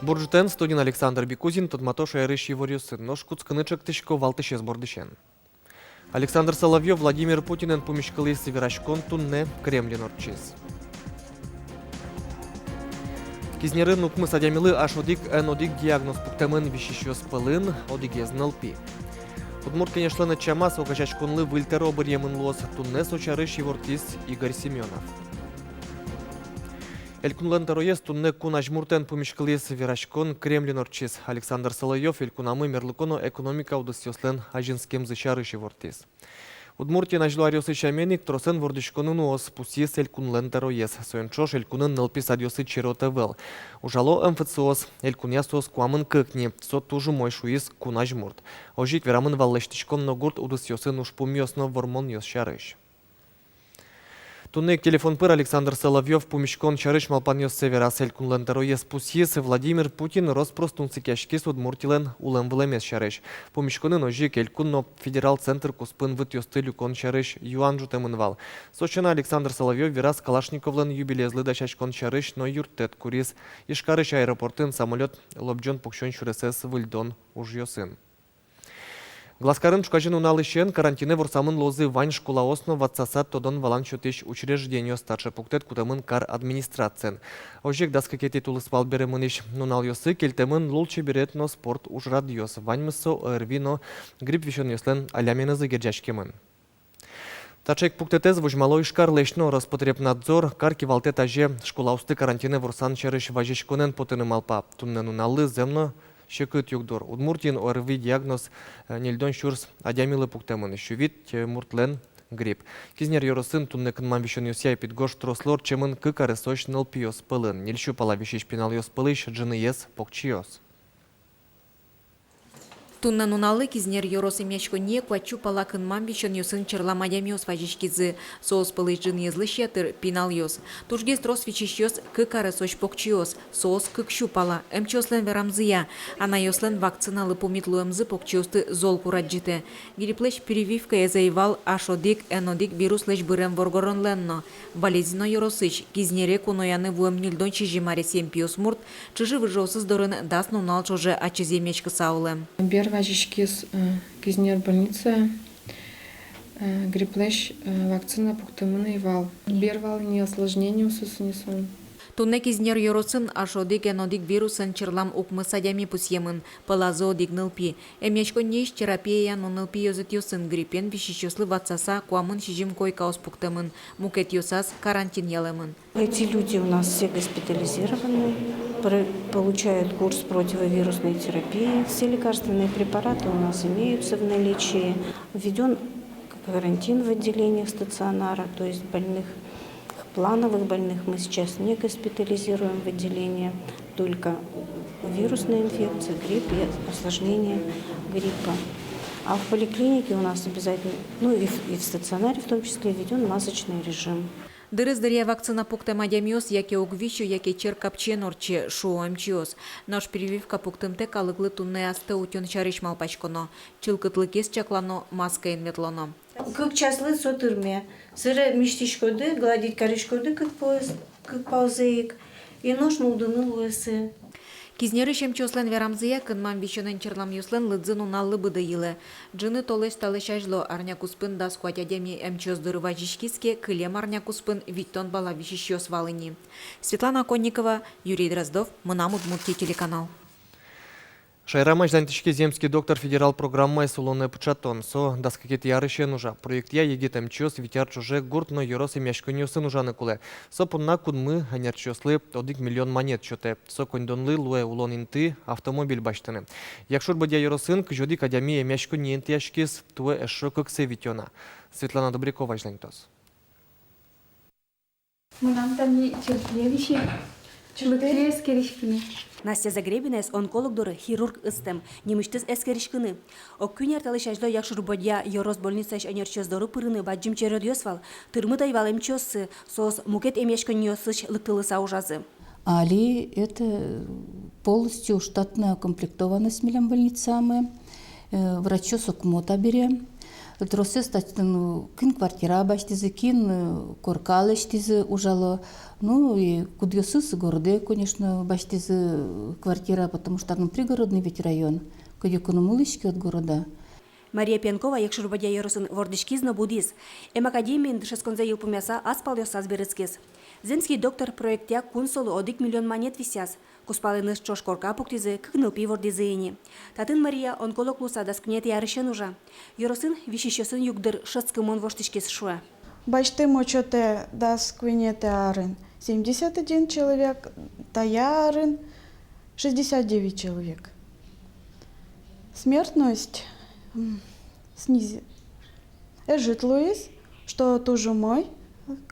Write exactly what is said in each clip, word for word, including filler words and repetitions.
Бур ӝытэн! Студиын Александр Бикузин. Тодмато шаерысь иворъёсын. Нош кутскыны чектӥсько валтӥсез бордысен. Александр Соловьёв Владимир Путинэн пумиськылӥз. Вераськон туннэ Кремлин ортчиз. Кизнерын укмыс адямилы аш одӥг эн одӥг диагноз пуктэмын. Висисьёс пӧлын одӥгез нылпи. Удмурт Кенешлэн ӧтчамаз огазеяськонлы выль тӧро быръемын луоз. Туннэ со сярысь ивортӥз Игорь Семёнов. Элькунлэн тӧроез туннэ кун азьмуртэн пумиськылӥз. Вераськон Кремлин ортчиз. Александр Соловьёв элькунамы мерлыко но экономика удысъёслэн азинскемзы сярысь ивортӥз. Удмуртиын азьло аръёсы сямен ик тросэн вордӥськонын уз пусйиз элькунлэн тӧроез. Соин ӵош элькунын нылпи садъёсы черод ӧвӧл. Ужало МФЦ-ос, элькунъя соос куамын кык ни. Со туж умой, шуиз кун азьмурт. Озьы ик верамын вал лэсьтӥськон но гурт удысъёсын ужпумъёс но вормонъёс сярысь. Туннэ ик телефон пыр Александр Соловьёв пумиськон сярысь малпанъёссэ вераз. Элькунлэн тӧроез пусйиз: Владимир Путин рос-прос тунсыкъяськиз Удмуртилэн улэм-вылэмез сярысь. Пумиськонын озьы ик элькун но федерал центр куспын вытъёсты люкон сярысь юан ӝутэмын вал. Со сяна Александр Соловьёв вераз Калашниковлэн юбилеезлы дасяськон сярысь но юрттэт куриз Ижкарысь аэропортын самолёт лобӟон-пуксён сюресэз выльдон ужъёсын. Глазкарын ӵуказе нуналысен карантинэ ворсамын луозы вань школаос но ватсаса тодон-валан сётӥсь учреждениос. Таӵе пуктэт кутэмын кар администрациен. Озьы ик дас кыкетӥ тулыспал бере мынӥсь нуналъёсы кельтэмын лулчеберет но спорт ужрадъёс. Ваньмыз со ОРВИ но грипп висёнъёслэн аляменызы герӟаськемын. Таӵе ик пуктэтэз возьмало Ижкарлэсь но. Роспотребнадзор кар кивалтэт азе школаосты карантинэ ворсан сярысь вазиськонэн потыны малпа. Туннэ нуналлы зэм но секыт югдур. Удмуртиын ОРВИ диагноз, э, ньыльдон сюрс адямилы пуктэмын, сю вить, э, муртлэн грипп. Кизнер ёросын туннэ кынмам висёнъёсъя эпидгож трослы ортчемын кык аресозь нылпиос пӧлын. Ньыль сю пала висись пиналъёс пӧлысь ӝыныез покчиос. Туннэ нуналлы Кизнер ёрос эмъяськонние куать сю пала кынмам висёнъёсын черлам адямиос вазиськизы. Соос пӧлысь ӝыныезлэсь ятыр пиналъёс. Тужгес трос висисьёс — кык аресозь покчиос, соос кык сю пала. Эмчиослэн верамзыя, анайёслэн вакциналы пумит луэмзы покчиосты зол курадӟытэ. Грипплэсь прививкаез ӧй вал аш одӥг эн одӥг вируслэсь бырем воргоронлэн но. Балезино ёросысь Кизнере кунояны вуэм ньыльдон сизьым аресъем пиосмурт чыжы-выжыосыз дорын дас нунал ӵоже ачиз эмъяськыса улэм. Бер вазиськиз, э, Кизнер больницае, э, грипплэсь, э, вакцина пуктэмын ӧй вал. Бер вал ини осложнениосыз ини солэн. Туннэ Кизнер ёросын аш одӥг эн одӥг вирусэн черлам укмыс адями пусъемын, пӧлазы одӥг нылпи. Эмъяськонниысь терапияя но нылпи ёзэтъёсын гриппен висисьёслы ватсаса куамын сизьым койкаос пуктэмын, мукетъёсаз карантин ялэмын. Эти люди у нас все госпитализированы, про-, получают курс противовирусной терапии. Все лекарственные препараты у нас имеются в наличии. Введён карантин в отделениях стационара, то есть больных Плановых больных мы сейчас не госпитализируем в отделение, только вирусная инфекция, грипп и осложнения гриппа. А в поликлинике у нас обязательно, ну и в, и в стационаре в том числе, введён масочный режим. Дырыз дыръя вакцина пуктэм адямиос яке уг висё, яке чер капчиен ортче, шуо эмчиос. Нош прививка пуктымтэ калыклы туннэ астэ утён сярысь малпаськоно. Чылкытлыкез чаклано, маскаен ветлоно. Кык часлы со тырме. Сыре миськиськоды, гладить кариськоды кык паоз-, кык паозэ ик, и нош нуллыны луэ сое. Кизнерысь эмчиослэн верамзыя, кынмам висёнэн черламъёслэн лыдзы нуналлы быдэ йылэ. Ӝыны толэзь талэсь азьло арня куспын дас куать адями эмчиос доры вазиськиз ке, кылем арня куспын витьтон пала висисьёс вал ини. Светлана Оконникова, Юрий Дроздов, «Мынам Удмуртие» телеканал. Шаерамы азьланьтӥське «Земский доктор» федерал программаез улонэ пыӵатон. Со дас кыкетӥ арысен ужа. Проектъя егит эмчиос вить ар ӵоже гурт но ёрос эмъяськонниосын ужаны кулэ. Со понна кунмы ӧнерчиослы одӥг миллион манет сётэ. Со коньдонлы луэ улон инты, автомобиль басьтыны. Якшур-Бӧдья ёросын кызь одӥг адями эмъяськонние интыяськиз, туэ эшшо кыксэ витё на. Светлана Добрякова азьланьтоз. Мынам тани чыртыме висе, чыртыме эскериськыны. Настя Загребинаез онколог доры хирург ыстэм, нимысьтыз эскериськыны. Ог куинь ар талэсь азьло Якшур-Бӧдья ёрос больницаысь ӧнерчиос доры пырыны бадӟым чередъёс вал, тырмыт ӧй вал эмчиоссы, соос мукет эмъяськонниосысь лыктылыса ужазы. Али это полностью штатная укомплектованность милям больницамы, э, врачъёс укмо табере. Тросэз татын, ну, кин квартира басьтӥзы, кин, э, корка лэсьтӥзы, ужало. Ну и кудъёсыз городэ, конечно, басьтӥзы, э, квартира, потому что татын пригородный ведь район, кыдёкын ум улӥське от города. Мария Пьянкова Якшур-Бӧдья ёросын вордӥськиз но будӥз. Эм академиын дышетсконзэ йылпумъяса, ас палъёссэ берытскиз. «Земский доктор» проектъя кун солы одӥг миллион манет висъяз. Кузпалэныз ӵош корка пуктӥзы, кык нылпи вордӥзы ини. Татын Мария онколог луыса дас куинетӥ арысен ужа. Ёросын висисьёсын югдур шӧдскымон воштӥськиз, шуэ. Басьтӥм учётэ дас куинетӥ арын семьдесят один человек, таяр арын шестьдесят девять человек. Смертность, м, снизи-, ӧжыт луиз, что туж умой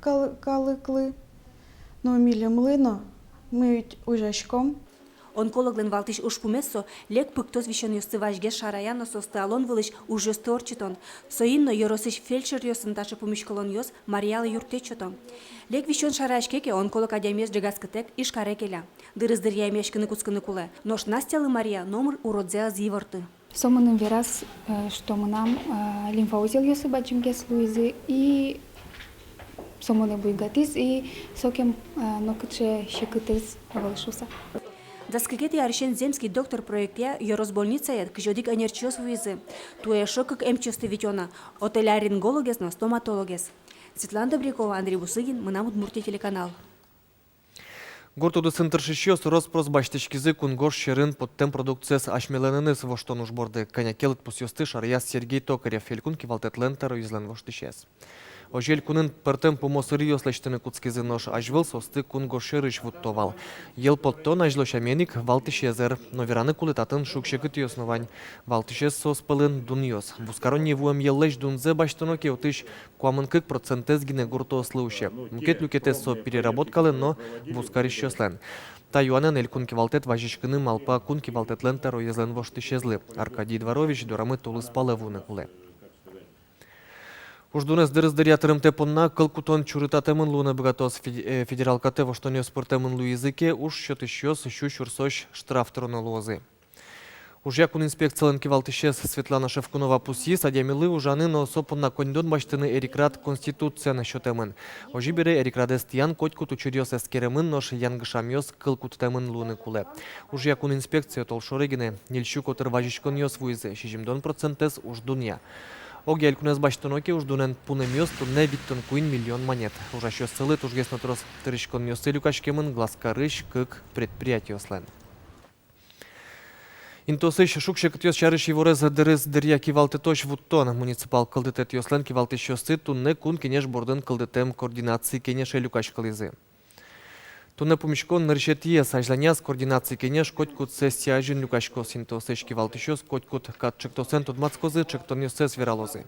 кал-, калыклы, но милемлы но, ми ведь ужаськом. Онкологлэн валтӥсь ужпумез со — лек пыктос висёнъёсты вазьгес шараян но соосты алон вылысь ужъёсты ортчытон. Соин но ёросысь фельдшеръёсын таӵе пумиськылонъёс Мариялы юрттэт сёто. Лек висён шараяське ке, онколог адямиез ӝегатскытэк Ижкаре келя. Дырыз дыръя эмъяськыны кутскыны кулэ. Нош Настялы Мария номыр уродзэ ӧз ивортэ. Со мыным вераз, э, что мынам, э, лимфоузелъёсы бадӟымгес луизы, и со монэ буйгатӥз, и сокем, э, нокыӵе секытэз ӧвӧл шуса. Дас кыкетӥ арысен «Земский доктор» проектъя ёрос больницае кызь одӥг ӧнерчиос вуизы. Туэ эшшо кык эмчиосты витёно: отоларингологез но стоматологез. Светлана Добрякова, Андрей Бусыгин, «Мынам Удмуртие» телеканал. Гурт удысын тыршисьёс рос-прос басьтӥськизы кунгож сьӧрын поттэм продукциез асьмелэныз воштон уж борды. Кӧня ке лыдпусъёсты шараяз Сергей Токарев, элькун кивалтэтлэн тӧроезлэн воштӥсез. Озьы элькунын пӧртэм пумо сырьёс лэсьтыны кутскизы, нош азьвыл соосты кунгож сьӧрысь вутто вал. Йӧл поттон азьло сямен ик валтӥсез ӧр, но вераны кулэ, татын шуг-секытъёс но вань. Валтӥсез соос пӧлын дунъёс. Вузкаронни вуэм йӧллэсь дунзэ басьтоно ке, отысь куамын кык процентэз гинэ гуртоослы усе. Мукет люкетэз со переработкалэн но вузкарисьёслэн. Та юанэн элькун кивалтэт вазиськыны малпа кун кивалтэтлэн тӧроезлэн воштӥсезлы. Аркадий Дворович дорамы тулыспалэ вуыны кулэ. Уждунэз дырыз дыръя тырымтэ понна кыл кутон чурытатэмын луыны быгатоз. Фед-, э, федерал катэ воштонъёс пыртэмын луизы ке, уж сётӥсьёс сю сюрсозь штраф тыроно луозы. Ужъя кун инспекциялэн кивалтӥсез Светлана Шевкунова пусйиз: адямилы ужаны но со понна коньдон басьтыны эрикрад Конституциен сётэмын. Озьы бере, эрикрадэз тӥян котькуд учыръёс эскеремын, нош янгышамъёс кыл кутытэмын луыны кулэ. Ужъя кун инспекцие толшоре гинэ ньыль сю котыр вазиськонъёс вуизы, сизьымдон процентэз уждунъя. Огъя элькунэз басьтоно ке, уждунэн пунэмъёс туннэ витьтон куинь миллион манет. Ужасьёссылы тужгес но трос тыриськонъёссы люкаськемын Глазкарысь кык предприятиослэн. Интыосысь шуг-секытъёс сярысь иворез дырыз дыръя кивалтэтозь вуттон. Муниципал кылдытэтъёслэн кивалтӥсьёссы туннэ Кун Кенеш бордын кылдытэм координаци кенеше люкаськылӥзы. Туннэ пумиськон нырысетӥез. Азьланяз координаци кенеш котькуд сессия азьын люкаськоз. Интыосысь кивалтӥсьёс котькуд кат ӵектосэн тодматскозы, ӵектонъёссэс вералозы.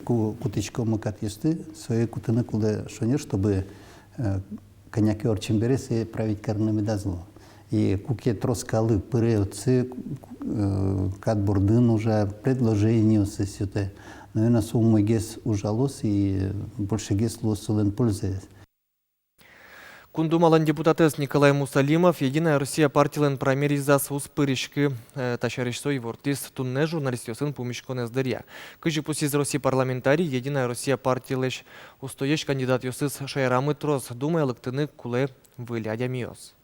Ку кутӥськом катъёсты, сое кутыны кулэ шонер, чтобы, э, кӧня ке ортчем бере сое править карыны медаз луы. И куке трос калык пыре отчы, э, кат бордын ужа, предложениоссэс сётэ. Но ӧнераз умойгес ужалоз и большегес луоз солэн пользаез. Кун Думалэн депутатэз Николай Мусалимов «Единая Россия» партилэн праймеризаз уз пыриськы. Э, та сярысь со ивортӥз туннэ журналистъёсын пумиськонэз дыръя. Кызьы пусйиз Россия парламентарий, «Единая Россия» партилэсь устоесь кандидатъёсыз шаерамы трос, Думае лыктыны кулэ выль адямиос.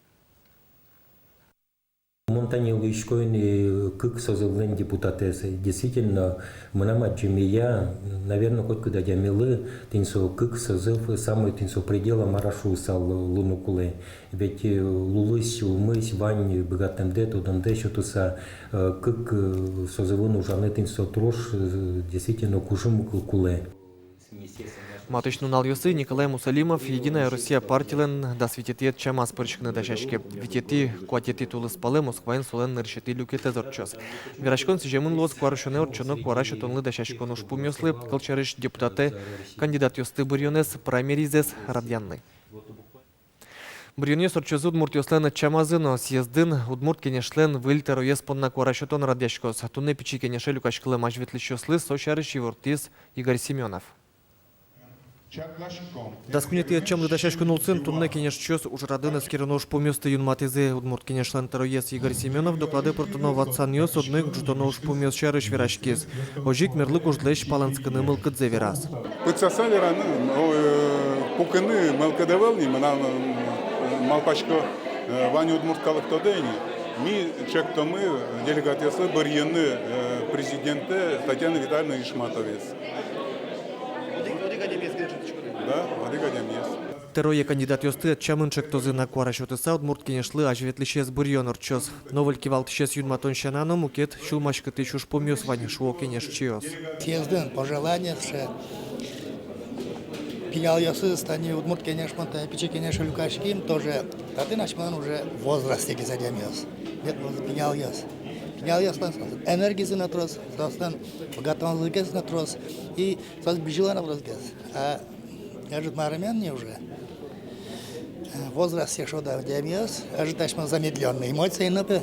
Мон тани луисько ини кык созывлэн депутатэз. Действительно, мынам адӟемея, наверно, котькуд адямилы тӥни со кык созыв самой тӥни со пределэ, мар-а шуысал, луыны кулэ. Ведь, э, лулысь, улмысь вань быгатэмдэ, тодэмдэ сётыса, э, кык, э, созывын ужаны тӥни со трос, э, действительно кужым ку-, кулэ. Матысь нуналъёсы Николай Мусалимов «Единая Россия» партилэн дас витетӥез чамаз пыриськыны дасяське. Витетӥ-куатетӥ тулыспалэ Москваын солэн нырысетӥ люкетэз ортчоз. Вераськон сӥземын луоз куарусёнэ ортчоно куара сётонлы дасяськон ужпумъёслы, кылсярысь, депутатэ кандидатъёсты быръёнэз, праймеризэз радъянлы. Быръёнъёс ортчозы удмуртъёслэн ӧтчамазы но. Съездын Удмурт Кенешлэн выль тӧроез понна куара сётон радъяськоз. Туннэ Пичи Кенеше люкаськылэм азьветлӥсьёслы со сярысь ивортӥз Игорь Семёнов. Дас куинетӥ ӧтчамлы дасяськон улсын туннэ кенешчиос ужрадын эскероно ужпумъёсты юнматӥзы. Удмурт Кенешлэн тӧроез Игорь Семёнов докладэ пыртоно ватсанъёс, одно ик ӝутоно ужпумъёс сярысь вераськиз. Озьы ик мерлык ужлэсь палэнскыны мылкыдзэ вераз. Пытсаса вераны, о, э, пукыны мылкыд ӧвӧл ни, мынам, м, малпасько, э, вань удмурт калык тодэ ини. Ми чектомы делегатъёслы бырйыны, э, президентэ Татьяна Витальевна Ишматоваез. Одӥг, одӥг адямиез гинэ ӝутӥськоды? Да, одӥг адямиез. Тӧрое кандидатъёсты ӧтчамын чектозы на. Куара сётыса, Удмурт Кенешлы азьветлӥсез быръён ортчоз. Но выль кивалтӥсез юнматон сяна но мукет сюлмаськытӥсь ужпумъёс вань, шуо кенешчиос. Съездын пожелание сыӵе: пиналъёсыз тани Удмурт Кенешмы, тани Пичи Кенеше люкаським, тоже татын асьмелэн уже возрастегес адямиос. Вет вот пиналъёс. Пиналъёслэн энергизы но трос, соослэн быгатонлыкез но трос, и соос бызьыло но тросгес. А ӧжыт марымен ни уже, э, возрасте шуод адямиос, ӧжыт асьмеос замедлённый. Мой соин но, пе,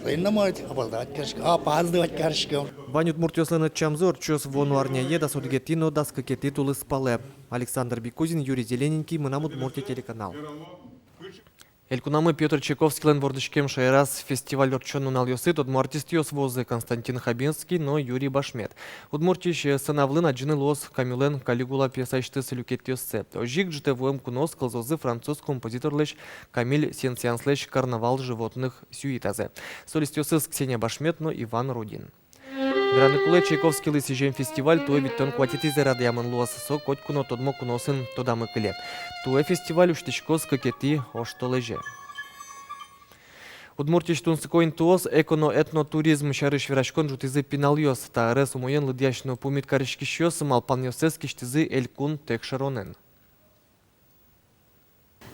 соин но мой опоздавать кариськом, опаздывать кариськом. Вань удмуртъёслэн ӧтчамзы ортчоз вуоно арняе, дас одӥгетӥ но дас кыкетӥ тулыспалэ. Александр Бекузин, Юрий Зелененький, «Мынам Удмуртие» телеканал. Элькунамы Пётр Чайковскийлэн вордӥськем шаераз фестиваль ортчон нуналъёсы тодмо артистъёс вуозы: Константин Хабенский но Юрий Башмет. Удмуртиысь сцена вылын адӟыны луоз Камюлэн «Калигула» пьесаысьтыз люкетъёссэ. Озьы ик ӝытэ вуэм куноос кылзозы француз композиторлэсь Камиль Сен-Сеанслэсь «Карнавал животных» сюитазэ. Солистъёсыз Ксения Башмет но Иван Рудин. Вераны кулэ, Чайковскийлы сӥзем фестиваль туэ витьтон куатетӥзэ радъямын луоз. Со котьку но тодмо куноосын тодамы кыле. Туэ фестиваль усьтӥськоз кыкетӥ оштолэзе. Удмуртиысь тунсыко интыос эко- но этнотуризм сярысь вераськон ӝутӥзы пиналъёс. Та ӧрез умоен лыдъясь но пумит кариськисьёс малпанъёссэс кисьтӥзы элькун тӧкшеронэн.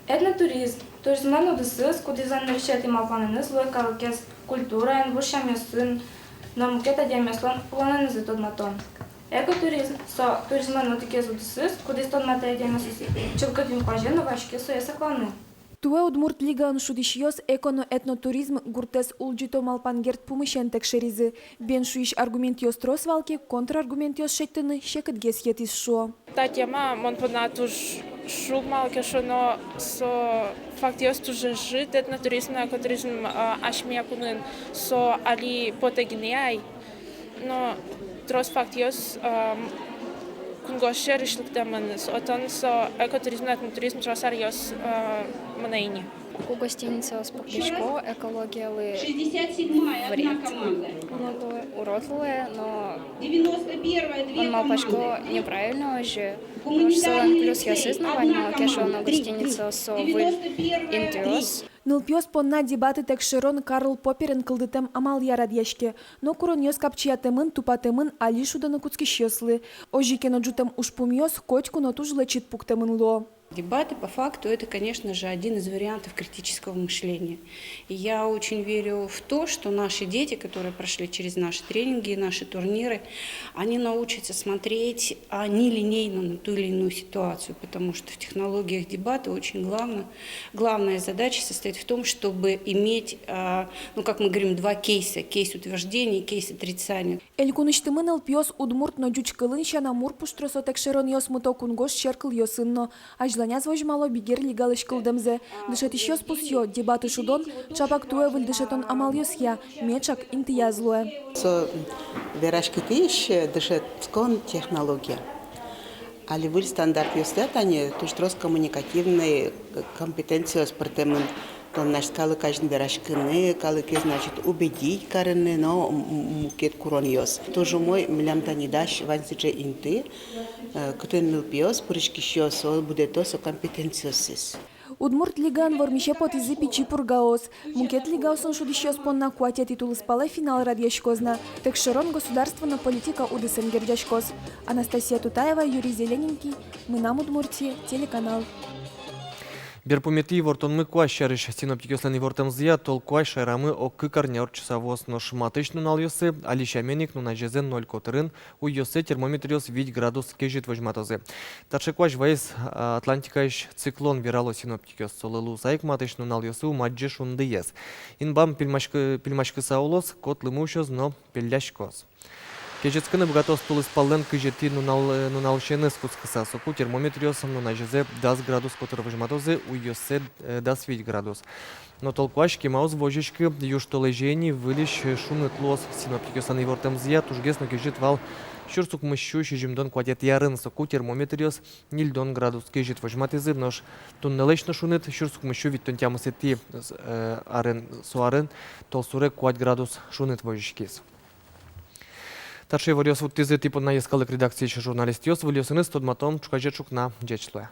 Этнотуризм — туризмлэн удысыз, кудӥзлэн нырысетӥ малпанэныз луэ калыкез культураен, вуж сямъёсын но мукет адямиослэн улонэнызы тодматон. Экотуризм — со туризмлэн одӥгез удысыз, кудӥз тодматэ адямиосыз чылкыт инкуазен но ваське сое сакланы. Туэ «Удмурт лигаын» шудӥсьёс эко- но этнотуризм гуртэз улӟыто малпан герд пумысен тӧкшеризы. Бен шуись аргументъёс трос вал ке, контраргументъёс шедьтыны секытгес йӧтӥз, шуо. Та тема мон понна туж шуг, малы ке шуоно, со фактъёс туж ӧжыт. Этнотуризм но экотуризм, а, асьме кунын со али потэ гинэ ай. Но трос фактъёс, а, кунгож сьӧрысь лыктэмын. Отын со экотуризм но этнотуризм трос аръёс, а, мынэ ини. Ку гостиницаос пуктӥсько, экологиялы вред луэ, урод луэ, но мон малпасько, неправильно озьы. Нош солэн плюсъёсыз но вань, малы ке шуоно гостиницаос со выль интыос. Нылпиос понна дебаты тӧкшерон Карл Попперен кылдытэм амалъя радъяське. Но куронъёс капчиятэмын, тупатэмын али шудыны кутскисьёслы. Озьы ке но ӝутэм ужпумъёс котьку но туж лэчыт пуктэмын луо. Дебаты, по факту, это, конечно же, один из вариантов критического мышления. И я очень верю в то, что наши дети, которые прошли через наши тренинги, наши турниры, они научатся смотреть, а, нелинейно на ту или иную ситуацию, потому что в технологиях дебата очень главное, главная задача состоит в том, чтобы иметь, а, ну, как мы говорим, два кейса: кейс утверждения и кейс отрицания. Элькунысьтымы нылпиос удмурт но ӟуч кылын сяна мур пуштросо тӧкшеронъёс мыто кунгож сьӧр кылъёсын но. Азьланяз возьмало Бигер лигалэсь кылдэмзэ. Дышетӥсьёс пусъё: дебаты шудон чапак туэ выль дышетон амалъёсъя меӵак интыяз луэ. Со вераськытӥсь дышетскон технология. Али выль стандартъёсъя тани туж трос коммуникативной компетенциос пыртэмын. Тон, значит, калык азьын вераськыны, калыкез, значит, убедить карыны но м-, м-, мукет куронъёс. Туж умой, милям тани дась вань сыӵе инты, э, кытын нылпиос, пыриськисьёс, о, будэто со компетенциоссэс. Удмурт лигаын вормисе потӥзы Пичи Пургаос. Мукет лигаосын шудӥсьёс понна куатетӥ тулыспалэ финал радъяськоз на. Тӧкшерон государство но политика удысэн герӟаськоз. Анастасия Тутаева, Юрий Зелененький, «Мынам Удмуртие» телеканал. Берпуметӥ ивортонмы куазь сярысь. Синоптикъёслэн ивортэмзыя, тол куазь шаерамы ог кык арня ортчыса вуоз, нош матысь нуналъёсы али сямен ик нуназезэ ноль котырын, уйёсы термометръёс вить градус кезьыт возьматозы. Таӵе куазь вайиз, а, Атлантикаысь циклон, верало синоптикъёс. Солы луыса ик матысь нуналъёсы ум адӟе шундыез. Инбам пильмаськы-, пильмаськыса улоз, кот лымы усёз но пелляськоз. Кезьытскыны быгатоз тулыспаллэн кызетӥ нунал-, нуналысеныз кутскыса. Соку термометръёс нуназезэ дас градус котыр возьматозы, уйёссэ, э, дас вить градус. Но тол куазь кемаос возиське, южтолэзе ини выльысь шуныт луоз. Синоптикъёслэн ивортэмзыя, тужгес но кезьыт вал сюрс укмыссю сизьымдон куатетӥ арын, соку термометръёс ньыльдон градус кезьыт возьматӥзы, нош туннэлэсь но шуныт, сюрс укмыссю витьтон тямысэтӥ, э, арын, со арын толсуре куать градус шуныт возиськиз. Таӵе иворъёс вуттӥзы тӥ понна йӧскалык редакциысь журналистъёс. Выльёсыныз тодматом ӵуказе ӵукна. Ӟеч луэ.